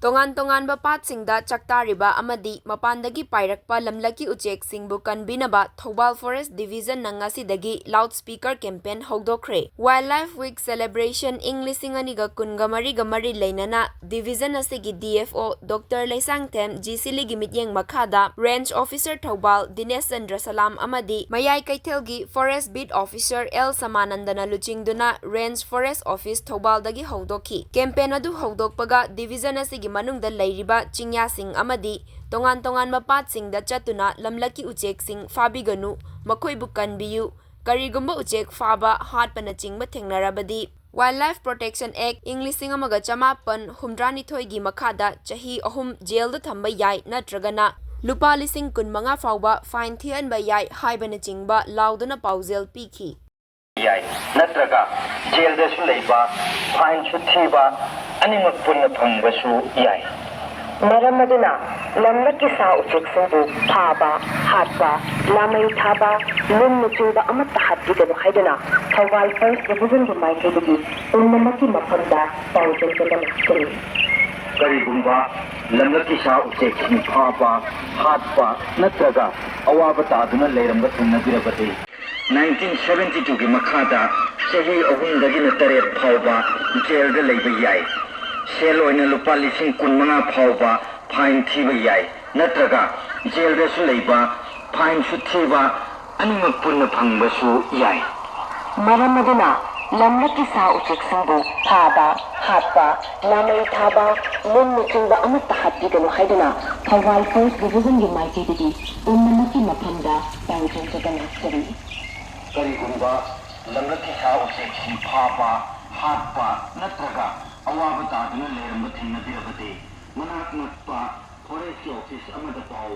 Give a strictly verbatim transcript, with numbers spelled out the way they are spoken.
ꯇꯣꯉꯥꯟ ꯇꯣꯉꯥꯟꯕ ꯄꯥꯠꯁꯤꯡꯗ ꯆꯥꯛꯇꯥꯔꯤꯕ ꯑꯃꯗꯤ ꯃꯄꯥꯟꯗꯒꯤ ꯄꯥꯏꯔꯛꯄ ꯂꯝꯂꯛꯀꯤ ꯎꯆꯦꯛꯁꯤꯡꯕꯨ ꯀꯟꯕꯤꯅꯕ ꯊꯧꯕꯥꯜ ꯐꯣꯔꯦꯁ ꯗꯤꯚꯤꯖꯟꯅ ꯉꯁꯤꯗꯒꯤ ꯂꯥꯎꯗ ꯁ꯭ꯄꯤꯀꯔ ꯀꯦꯝꯄꯦꯟ ꯍꯧꯗꯣꯛꯈ꯭ꯔꯦ꯫ ꯋꯥꯏꯜꯗ ꯂꯥꯏꯐ ꯋꯤꯛ ꯁꯦꯂꯦꯕ꯭ꯔꯦꯁꯟ ꯏꯪ ꯂꯤꯁꯤꯡ ꯑꯅꯤꯒ ꯀꯨꯟꯒ ꯃꯔꯤꯒ ꯃꯔꯤ ꯂꯩꯅꯅ ꯗꯤꯚꯤꯖꯟ ꯑꯁꯤꯒꯤ D F O doctor Leishangthem G ꯁꯤꯂꯤꯒꯤ ꯃꯤꯠꯌꯦꯡ ꯃꯈꯥꯗ ꯔꯦꯟꯖ ꯑꯣꯐꯤꯁꯔ ꯊꯧꯕꯥꯜ ꯗꯤꯅꯦꯁ ꯆꯟꯗ꯭ꯔ ꯁꯂꯥꯝ ꯑꯃꯗꯤ ꯃꯌꯥꯏ ꯀꯩꯊꯦꯜꯒꯤ ꯐꯣꯔꯦꯁ ꯕꯤꯠ ꯑꯣꯐꯤꯁꯔ ꯑꯦꯜ ꯁꯃꯥꯅꯟꯗꯅ ꯂꯨꯆꯤꯡꯗꯨꯅ ꯔꯦꯟꯖ ꯐꯣꯔꯦꯁ ꯑꯣꯐꯤꯁ ꯊꯧꯕꯥꯜꯗꯒꯤ ꯍꯧꯗꯣꯛꯈꯤ꯫ ꯀꯦꯝꯄꯦꯟ ꯑꯗꯨ ꯍꯧꯗꯣꯛꯄꯒ ꯗꯤꯚꯤꯖꯟ ꯑꯁꯤꯒꯤ ꯃꯅꯨꯡꯗ ꯂꯩꯔꯤꯕ ꯆꯤꯡꯌꯥꯁꯤꯡ ꯑꯃꯗꯤ ꯇꯣꯉꯥꯟ ꯇꯣꯉꯥꯟꯕ ꯄꯥꯠꯁꯤꯡꯗ ꯆꯠꯇꯨꯅ ꯂꯝꯂꯛꯀꯤ ꯎꯆꯦꯛꯁꯤꯡ ꯐꯥꯕꯤꯒꯅꯨ, ꯃꯈꯣꯏꯕꯨ ꯀꯟꯕꯤꯌꯨ, ꯀꯔꯤꯒꯨꯝꯕ ꯎꯆꯦꯛ ꯐꯥꯕ, ꯍꯥꯠꯄꯅꯆꯤꯡꯕ ꯊꯦꯡꯅꯔꯕꯗꯤ Wildlife Protection Act ꯏꯪ ꯂꯤꯁꯤꯡ ꯑꯃꯒ ꯆꯃꯥꯄꯟ ꯍꯨꯝꯗ꯭ꯔꯥꯅꯤꯊꯣꯏꯒꯤ ꯃꯈꯥꯗ ꯆꯍꯤ ꯑꯍꯨꯝ ꯖꯦꯜꯗ ꯊꯝꯕ ꯌꯥꯏ ꯅꯠꯇ꯭ꯔꯒꯅ ꯂꯨꯄꯥ ꯂꯤꯁꯤꯡ ꯀꯨꯟꯃꯉꯥ ꯐꯥꯎꯕ ꯐꯥꯏꯟ ꯊꯤꯍꯟꯕ ꯌꯥꯏ ꯍꯥꯏꯕꯅꯆꯤꯡꯕ ꯂꯥꯎꯗꯨꯅ ꯄꯥꯎꯖꯦꯜ ꯄꯤꯈꯤ꯫ ꯌꯥꯏ, ꯅꯠꯇ꯭ꯔꯒ ꯖꯦꯜꯗꯁꯨ ꯂꯩꯕ, ꯐꯥꯏꯟꯁꯨ ꯊꯤꯕ, ꯑꯅꯤꯃꯛ ꯄꯨꯟꯅ ꯐꯪꯕꯁꯨ ꯌꯥꯏ꯫ ꯃꯔꯝ ꯑꯗꯨꯅ ꯂꯝꯂꯛꯀꯤ ꯁꯥ ꯎꯆꯦꯛꯁꯤꯡꯕꯨ ꯐꯥꯕ, ꯍꯥꯠꯄ, ꯂꯥꯃꯩ ꯊꯥꯕ, ꯂꯤꯟꯅꯆꯤꯡꯕ ꯑꯃꯠꯇ ꯍꯥꯠꯄꯤꯒꯅꯨ ꯍꯥꯏꯗꯨꯅ ꯊꯧꯕꯥꯜ ꯐꯣꯔꯦꯁ ꯗꯤꯚꯤꯖꯟꯒꯤ ꯃꯥꯏꯀꯩꯗꯒꯤ ꯄꯨꯝꯅꯃꯛꯀꯤ ꯃꯐꯝꯗ ꯄꯥꯎꯖꯦꯜ ꯀꯌꯥ ꯂꯥꯛꯆꯔꯤ꯫ ꯀꯔꯤꯒꯨꯝꯕ ꯂꯝꯂꯛꯀꯤ ꯁꯥ ꯎꯆꯦꯛꯁꯤꯡ ꯐꯥꯕ, ꯍꯥꯠꯄ ꯅꯠꯇ꯭ꯔꯒ ꯑꯋꯥꯕ ꯇꯥꯗꯨꯅ ꯂꯩꯔꯝꯕ ꯊꯦꯡꯅꯕꯤꯔꯕꯗꯤ, ꯅꯥꯏꯟꯇꯤꯟ ꯁꯚꯦꯟꯇꯤ ꯇꯨꯒꯤ ꯃꯈꯥꯗ ꯆꯍꯤ ꯑꯍꯨꯝꯗꯒꯤꯅ ꯇꯔꯦꯠ ꯐꯥꯎꯕ ꯖꯦꯜꯗ ꯂꯩꯕ ꯌꯥꯏ꯫ ꯁꯦꯜ ꯑꯣꯏꯅ ꯂꯨꯄꯥ ꯂꯤꯁꯤꯡ ꯀꯨꯟꯃꯉꯥ ꯐꯥꯎꯕ ꯐꯥꯏꯟ ꯊꯤꯕ ꯌꯥꯏ, ꯅꯠꯇ꯭ꯔꯒ ꯖꯦꯜꯗꯁꯨ ꯂꯩꯕ, ꯐꯥꯏꯟꯁꯨ ꯊꯤꯕ, ꯑꯅꯤꯃꯛ ꯄꯨꯟꯅ ꯐꯪꯕꯁꯨ ꯌꯥꯏ꯫ ꯃꯔꯝ ꯑꯗꯨꯅ ꯂꯝꯂꯛꯀꯤ ꯁꯥ ꯎꯆꯦꯛꯁꯤꯡꯕꯨ ꯐꯥꯕ, ꯍꯥꯠꯄ, ꯂꯥꯃꯩ ꯊꯥꯕ, ꯂꯤꯟꯅꯆꯤꯡꯕ ꯑꯃꯠꯇ ꯍꯥꯠꯄꯤꯒꯅꯨ ꯍꯥꯏꯗꯨꯅ ꯊꯧꯕꯥꯜ ꯐꯣꯔꯦꯁ ꯗꯤꯚꯤꯖꯟꯒꯤ ꯃꯥꯏꯀꯩꯗꯒꯤ ꯄꯨꯝꯅꯃꯛꯀꯤ ꯃꯐꯝꯗ ꯄꯥꯎꯖꯦꯜ ꯀꯌꯥ ꯂꯥꯛꯆꯔꯤ꯫ ꯀꯔꯤꯒꯨꯝꯕ ꯂꯝꯂꯛꯀꯤ ꯁꯥ ꯎꯆꯦꯛꯁꯤꯡ ꯐꯥꯕ, ꯍꯥꯠꯄ ꯅꯠꯇ꯭ꯔꯒ ꯑꯋꯥꯕ ꯇꯥꯗꯨꯅ ꯂꯩꯔꯝꯕ ꯊꯦꯡꯅꯕꯤꯔꯕꯗꯤ, ꯃꯅꯥꯛ ꯅꯛꯄ ꯐꯣꯔꯦꯁꯀꯤ ꯑꯣꯐꯤꯁ ꯑꯃꯗ ꯄꯥꯎ